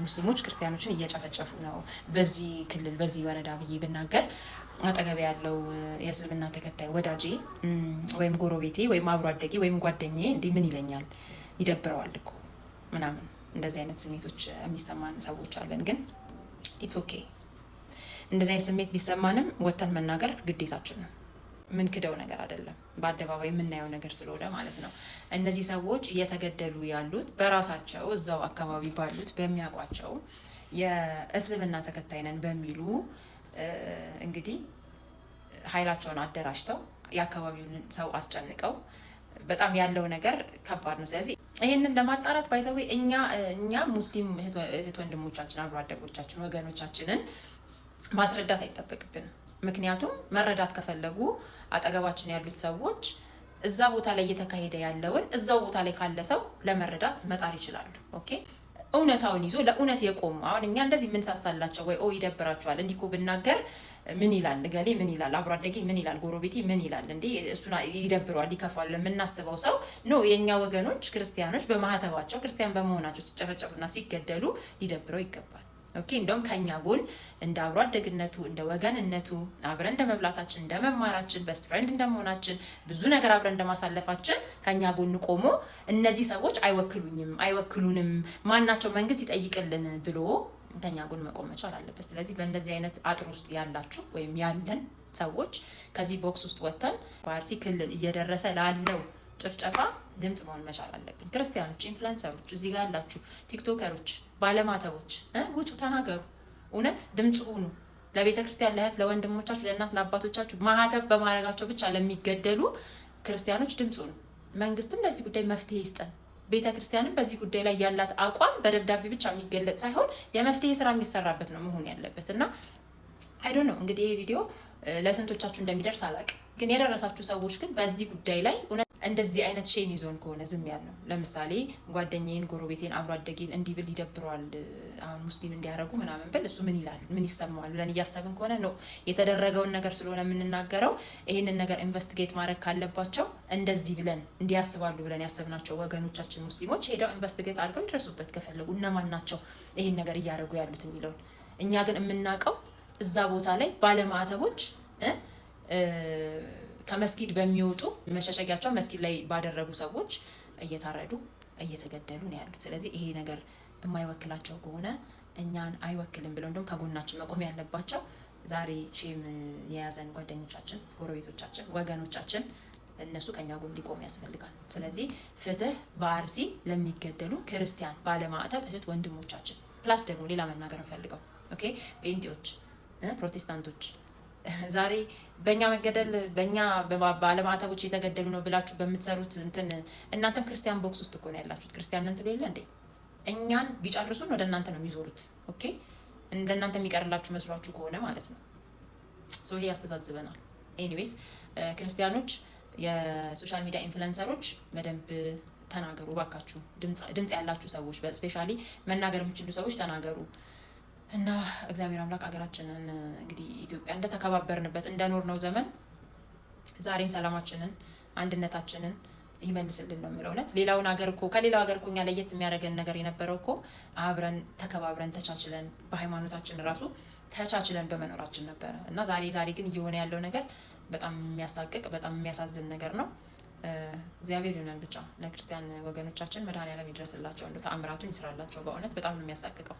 ሙስሊሞች ክርስቲያኖችን እየጨፈጨፉ ነው በዚህ ክልል፣ በዚህ ወረዳ ብዬ ብናገር አጠገቤ ያለው የእስልምና ተከታይ ወዳጄ ወይም ጎረቤቴ ወይም አብሮ አደጌ ወይም ጓደኛዬ እንዲህ ምን ይለኛል? ይደብረዋል እኮ ምናምን፣ እንደዚህ አይነት ስሜቶች የሚሰማን ሰዎች አለን። ግን it's okay፣ እንደዚህ አይነት ስሜት ቢሰማንም ወጥተን መናገር ግዴታችን ነው። ምንክደው ነገር አይደለም። በአደባባይ የምናየው ነገር ስለሆነ ማለት ነው። እነዚህ ሰዎች እየተገደሉ ያሉት በራሳቸው እዛው አካባቢ ባሉት፣ በሚያውቋቸው፣ የእስልምና ተከታይ ነን በሚሉ እንግዲህ ኃይላቸውን አደራጅተው፣ የአካባቢውን ሰው አስጨንቀው፣ በጣም ያለው ነገር ከባድ ነው። ስለዚህ ይህንን ለማጣራት by the way እኛ ሙስሊም እህት ወንድሞቻችን፣ አብሮ አደጎቻችን፣ ወገኖቻችንን ማስረዳት አይጠበቅብንም። ምክንያቱም መረዳት ከፈለጉ አጠገባችን ያሉት ሰዎች እዛ ቦታ ላይ እየተካሄደ ያለውን እዛው ቦታ ላይ ካለ ሰው ለመረዳት መጣር ይችላሉ። Okay፣ እውነታውን ይዞ ለእውነት የቆሙ፣ አሁን እኛ እንደዚህ የምንሳሳላቸው ወይ ኦ ይደብራቸዋል፣ እንዲህ እኮ ብናገር ምን ይላል እገሌ፣ ምን ይላል አብሮ አደጌ፣ ምን ይላል ጎረቤቴ፣ ምን ይላል፣ እንዴ እሱን ይደብረዋል፣ ይከፋዋል የምናስበው ሰው no፣ የእኛ ወገኖች ክርስቲያኖች በማህተባቸው ክርስቲያን በመሆናቸው ሲጨፈጨፉና ሲገደሉ ሊደብረው ይገባል። Okay፣ እንደውም ከኛ ጎን እንደ አብሮ አደግነቱ፣ እንደ ወገንነቱ፣ አብረን እንደ መብላታችን፣ እንደ መማራችን፣ best friend እንደመሆናችን፣ ብዙ ነገር አብረን እንደማሳለፋችን ከኛ ጎን ቆሞ እነዚህ ሰዎች አይወክሉኝም፣ አይወክሉንም፣ ማናቸው፣ መንግስት ይጠይቅልን ብሎ ከኛ ጎን መቆም መቻል አለበት። ስለዚህ በእንደዚህ አይነት አጥር ውስጥ ያላችሁ ወይም ያለን ሰዎች ከዚህ box ውስጥ ወጥተን በአርሲ ክልል እየደረሰ ላለው ጭፍጨፋ ድምጽ መሆን መቻል አለብን። ክርስቲያኖች፣ influencer ኦች፣ እዚህ ጋር ያላችሁ ቲክቶከሮች፣ ባለማተቦች ውጡ፣ ተናገሩ፣ እውነት ድምጽ ሁኑ። ለቤተ ክርስቲያን፣ ለእህት ለወንድሞቻችሁ፣ ለእናት ለአባቶቻችሁ፣ ማህተብ በማድረጋቸው ብቻ ለሚገደሉ ክርስቲያኖች ድምጽ ሁኑ። መንግስትም ለዚህ ጉዳይ መፍትሄ ይስጠን። ቤተ ክርስቲያንም በዚህ ጉዳይ ላይ ያላት አቋም በደብዳቤ ብቻ የሚገለጽ ሳይሆን የመፍትሄ ስራ የሚሰራበት ነው መሆን ያለበት። እና I don't know እንግዲህ ይሄ ቪዲዮ ለስንቶቻችሁ እንደሚደርስ አላውቅም። ግን የደረሳችሁ ሰዎች ግን በዚህ ጉዳይ ላይ እውነት እንደዚህ አይነት shame ይዞን ከሆነ ዝም ያልነው፣ ለምሳሌ ጓደኛዬን፣ ጎረቤቴን፣ አብሮ አደጌን እንዲህ ብል ይደብረዋል፣ አሁን ሙስሊም እንዲያደርጉ ምናምን ብል እሱ ምን ይላል፣ ምን ይሰማዋል ብለን እያሰብን ከሆነ ነው፣ የተደረገውን ነገር ስለሆነ የምንናገረው፣ ይህንን ነገር investigate ማድረግ ካለባቸው እንደዚህ ብለን እንዲያስባሉ ብለን ያሰብናቸው ወገኖቻችን ሙስሊሞች ሄደው investigate አድርገው ይድረሱበት ከፈለጉ፣ እነማን ናቸው ይህን ነገር እያደረጉ ያሉት የሚለውን። እኛ ግን የምናውቀው እዛ ቦታ ላይ ባለማዕተቦች ከመስጊድ በሚወጡ፣ መሸሸጊያቸው መስጊድ ላይ ባደረጉ ሰዎች እየታረዱ እየተገደሉ ነው ያሉት። ስለዚህ ይሄ ነገር የማይወክላቸው ከሆነ፣ እኛን አይወክልም ብለው እንደውም ከጎናችን መቆም ያለባቸው ዛሬ shame የያዘን ጓደኞቻችን፣ ጎረቤቶቻችን፣ ወገኖቻችን እነሱ ከኛ ጎን ሊቆሙ ያስፈልጋል። ስለዚህ ፍትህ በአርሲ ለሚገደሉ ክርስቲያን ባለማዕተብ እህት ወንድሞቻችን። Plus ደግሞ ሌላ መናገር እንፈልገው፣ okay፣ ጴንጤዎች፣ ፕሮቴስታንቶች ዛሬ በእኛ መገደል፣ በእኛ ባለማዕተቦች እየተገደሉ ነው ብላችሁ በምትሰሩት እንትን እናንተም ክርስቲያን box ውስጥ እኮ ነው ያላችሁት። ክርስቲያን ነን ትሉ የለ እንዴ? እኛን ቢጨርሱን ወደ እናንተ ነው የሚዞሩት። Okay፣ እንደናንተ የሚቀርላችሁ መስሏችሁ ከሆነ ማለት ነው። So ይሄ ያስተዛዝበናል። Anyways፣ ክርስቲያኖች፣ የ social media influencer ኦች በደንብ ተናገሩ ባካችሁ። ድምጽ ያላችሁ ሰዎች፣ especially መናገር የምችሉ ሰዎች ተናገሩ። እና እግዚአብሔር አምላክ ሀገራችንን እንግዲህ ኢትዮጵያ እንደተከባበርንበት እንደኖርነው ዘመን ዛሬም ሰላማችንን፣ አንድነታችንን ይመልስልን ነው የምለው። እውነት ሌላውን ሀገር እኮ፣ ከሌላው ሀገር እኮ እኛ ለየት የሚያደርገን ነገር የነበረው እኮ አብረን ተከባብረን፣ ተቻችለን፣ በሃይማኖታችን ራሱ ተቻችለን በመኖራችን ነበረ። እና ዛሬ ዛሬ ግን እየሆነ ያለው ነገር በጣም የሚያሳቅቅ፣ በጣም የሚያሳዝን ነገር ነው። እግዚአብሔር ይሁነን ብቻ። ለክርስቲያን ወገኖቻችን መድኃኔዓለም ይድረስላቸው፣ እንደው ተአምራቱን ይስራላቸው። በእውነት በጣም ነው የሚያሳቅቀው።